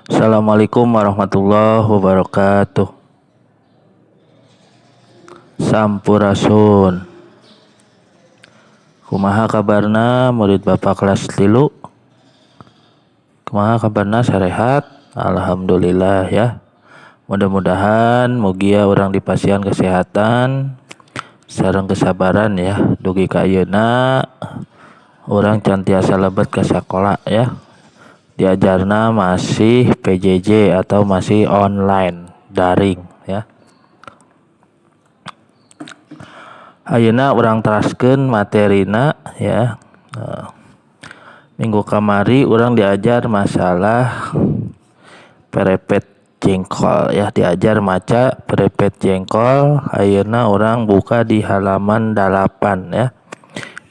Assalamualaikum warahmatullahi wabarakatuh. Sampurasun. Kumaha kabarna murid Bapak kelas 3? Kumaha kabarna, sarehat? Alhamdulillah ya. Mudah-mudahan mugia urang dipasihan kesehatan sareng kesabaran ya, dugi ka ayeuna urang can tiasa lebet ka sakola ya. Diajarna masih PJJ atau masih online daring ya. Ayeuna urang teraskeun materina ya. Minggu kamari urang diajar masalah perepet jengkol ya, diajar maca perepet jengkol. Ayeuna urang buka di halaman 8 ya.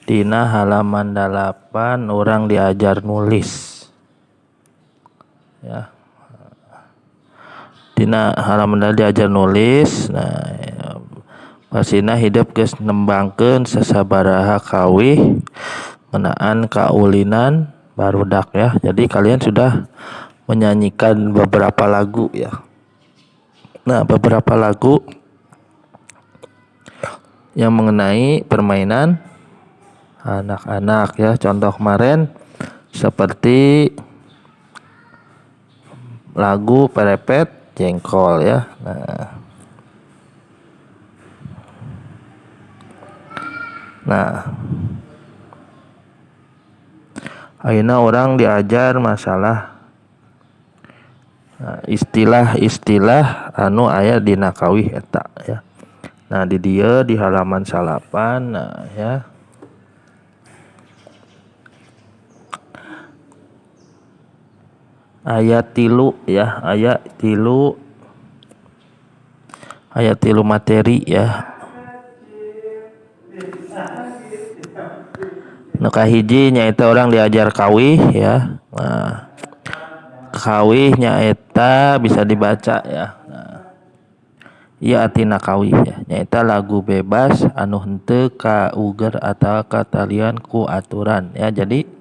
Dina halaman 8 urang diajar nulis ya. Dina halaman diajar nulis. Nah, pasina hidup geus nembangkeun sasabaraha kawih ngeunaan kaulinan barudak ya. Jadi kalian sudah menyanyikan beberapa lagu ya. Nah, beberapa lagu yang mengenai permainan anak-anak ya. Contoh kemarin seperti lagu perepet jengkol ya. Nah, ayeuna orang diajar masalah istilah-istilah anu aya dina kawih eta ya. Nah, di dieu di halaman 9, nah ya. Ayat 3 ya, ayat 3, ayat 3 materi ya. Nu kahiji nyaeta orang diajar kawih ya. Nah, kawih nyaeta bisa dibaca ya. Nah, ieu artina kawih ya, nyaeta lagu bebas anu henteu kauger atawa katalian ku aturan ya. Jadi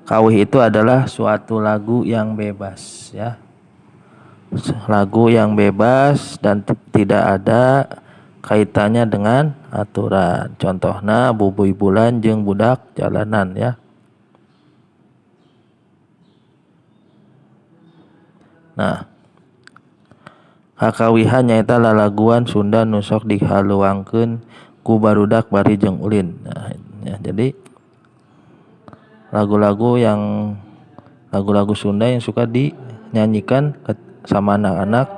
kawih itu adalah suatu lagu yang bebas ya. Lagu yang bebas dan tidak ada kaitannya dengan aturan. Contohna bubuy bulan jeung budak jalanan ya. Nah, kakawihan nyaeta lalaguan Sunda nu sok dihaluangkeun ku barudak bari jeung ulin. Nah, ya, jadi lagu-lagu Sunda yang suka dinyanyikan sama anak-anak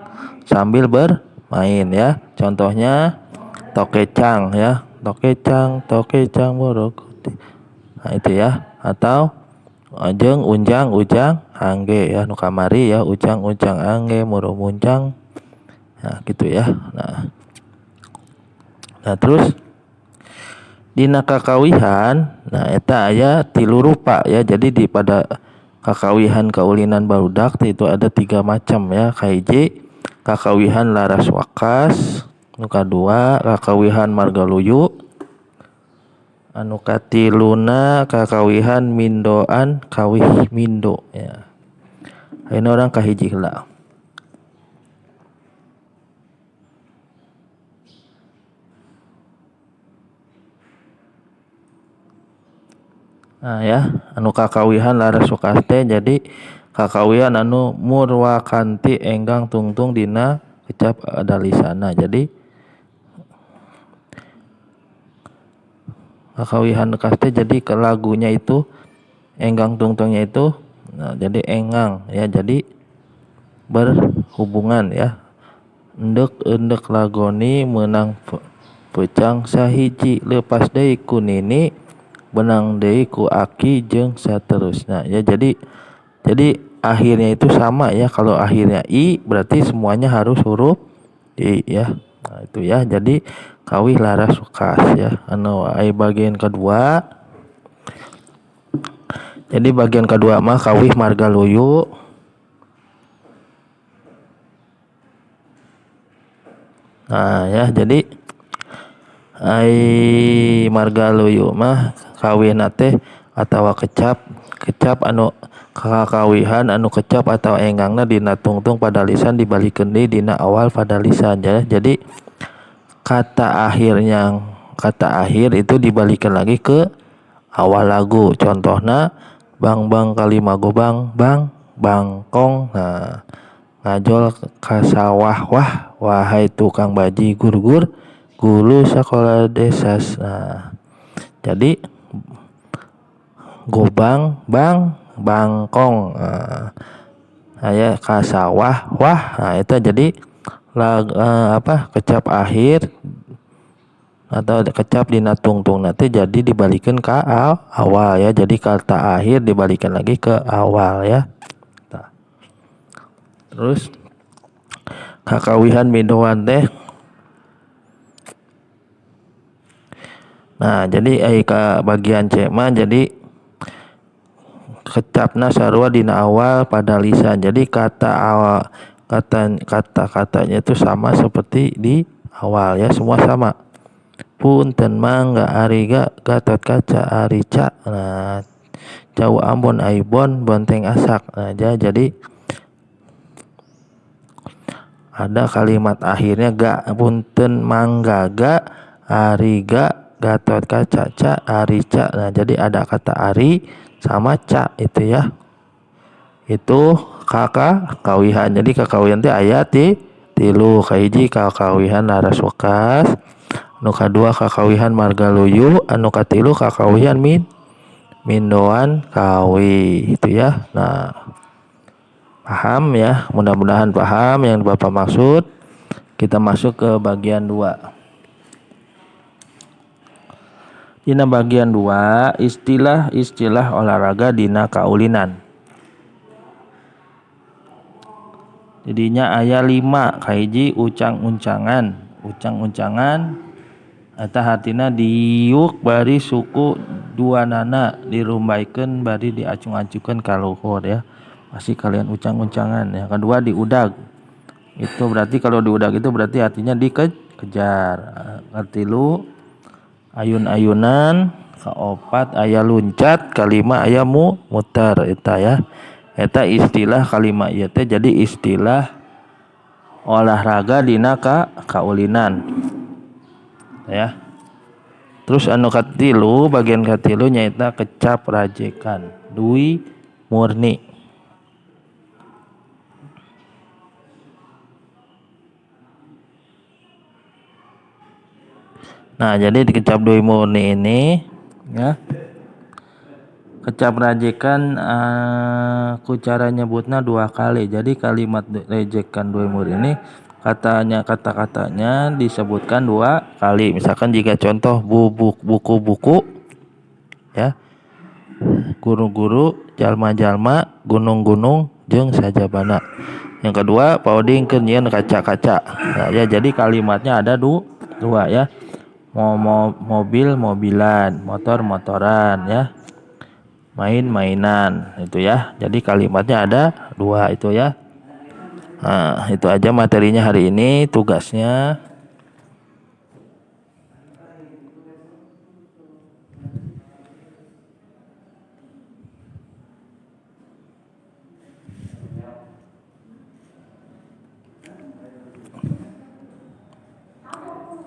sambil bermain ya. Contohnya tokecang ya, tokecang, tokecang borok. Nah, itu ya. Atau jeung unjang ujang angge ya, nu kamari ya, ujang ujang angge muru muncang. Nah, gitu ya. Nah, terus dina kakawihan, nah eta aya 3 rupa ya. Jadi di pada kakawihan kaulinan barudak itu ada 3 macam ya. Kahiji kakawihan laras wakas, nu kadua kakawihan margaluyu, anu katiluna kakawihan mindoan kawih mindo ya. Ayeuna urang kahiji heula. Nah ya, anu kakawihan laras wakas teh jadi kakawihan anu murwakanti enggang tungtung dina kecap adalisana. Jadi kakawihan wakas teh jadi ke lagunya itu enggang tungtungnya itu, nah jadi engang ya, jadi berhubungan ya. Endek-endek lagoni meunang pecang sahiji leupas deui ku nini benang deui ku aki jeung saterusna ya. Jadi akhirnya itu sama ya. Kalau akhirnya i berarti semuanya harus huruf i ya. Nah, itu ya. Jadi kawih laras wakas ya. Anu ai bagian kedua. Jadi bagian kedua mah kawih margaluyu. Nah ya, jadi ai margaluyu mah kawihna teh atau kecap kecap anu kakawihan anu kecap atau enggangna dina tungtung padalisan dibalikeun deui dina awal padalisan ya. Jadi kata akhirnya, kata akhir itu dibalikan lagi ke awal lagu. Contohnya bang bang kalima gobang bang bangkong. Nah, ngajol ka sawah wah wahai tukang baji gur gur guru sekolah desa. Nah, jadi gobang bang bangkong, nah, ya kasawah wah. Nah, itu jadi kecap akhir atau kecap dina tungtung nanti jadi dibalikan ke awal ya. Jadi kata akhir dibalikan lagi ke awal ya. Nah. Terus kakawihan mindoan teh. Nah, jadi ke bagian C mah jadi kecapna sarua dina awal pada lisan. Jadi kata awal, kata-katanya itu sama seperti di awal ya, semua sama. Punten mangga ariga Gatot Kaca arica. Nah, cau Ambon aibon bonteng asak. Nah, jadi ada kalimat akhirnya ga punten mangga ga ariga Gatot Kaca ca arica. Nah, jadi ada kata ari sama ca itu ya. Itu kakak kawihan. Jadi kakawihan teh aya tilu. Kahiji kakawihan laras wekas, anu kadua kakawihan margaluyu, anu katilu kakawihan mindoan kawi itu ya. Nah, paham ya, mudah-mudahan paham yang Bapak maksud. Kita masuk ke bagian 2. Dina bagian 2, istilah-istilah olahraga dina kaulinan. Jadinya aya 5, kahiji ucang-uncangan. Ucang-uncangan eta hartina diuk bari suku dua nana dirumbaikeun bari diacung-acungkeun ka luhur ya. Pasti kalian ucang-uncangan ya. Kedua diudag. Itu berarti kalau diudag itu berarti artinya dikejar. Katilu ayun-ayunan, kaopat aya luncat, kalima aya muter eta ya. Eta istilah kalima ieu teh jadi istilah olahraga dina kaulinan ya. Terus anu katilu, bagian katilu nyaeta kecap rajekan dui murni. Nah, jadi di kecap dui murni ini ya, kecap rajekan ku cara nyebutna 2 kali. Jadi kalimat rajekan dui murni ini kata-katanya disebutkan 2 kali. Misalkan jika contoh buku-buku ya, guru-guru, jalma-jalma, gunung-gunung, jeung sajabana. Yang kedua pauding keur nyieun kaca-kaca. Nah, ya jadi kalimatnya ada dua ya. Mobil mobilan, motor motoran ya, main mainan itu ya. Jadi kalimatnya ada 2 itu ya. Nah, itu aja materinya hari ini, tugasnya.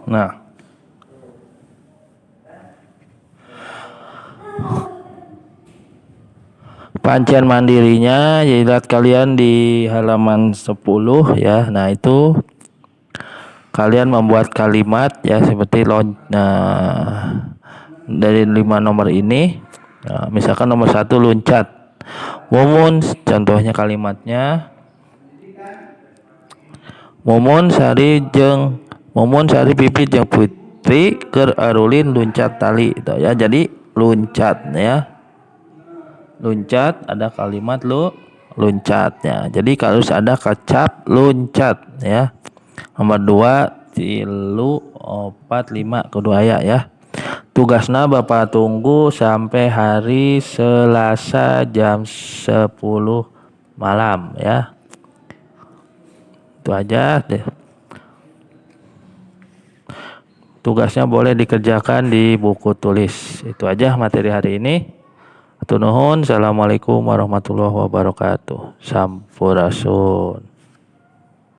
Nah, pancen mandirinya ya lihat kalian di halaman 10 ya. Nah, itu kalian membuat kalimat ya seperti nah, dari 5 nomor ini. Nah, misalkan nomor 1 loncat. Mumun contohnya kalimatnya. Mumun Sari jeung Mumun Sari Pipit jeung Putri keur arulin loncat tali itu ya. Jadi loncat ya. Loncat ada kalimat loncatnya. Jadi kalau ada kecap loncat ya. Nomor 2, 3, 4, 5 kedua ya ya. Tugasnya Bapak tunggu sampai hari Selasa jam 10 malam ya. Itu aja deh. Tugasnya boleh dikerjakan di buku tulis. Itu aja materi hari ini. Hatur nuhun. Assalamualaikum warahmatullahi wabarakatuh. Sampurasun.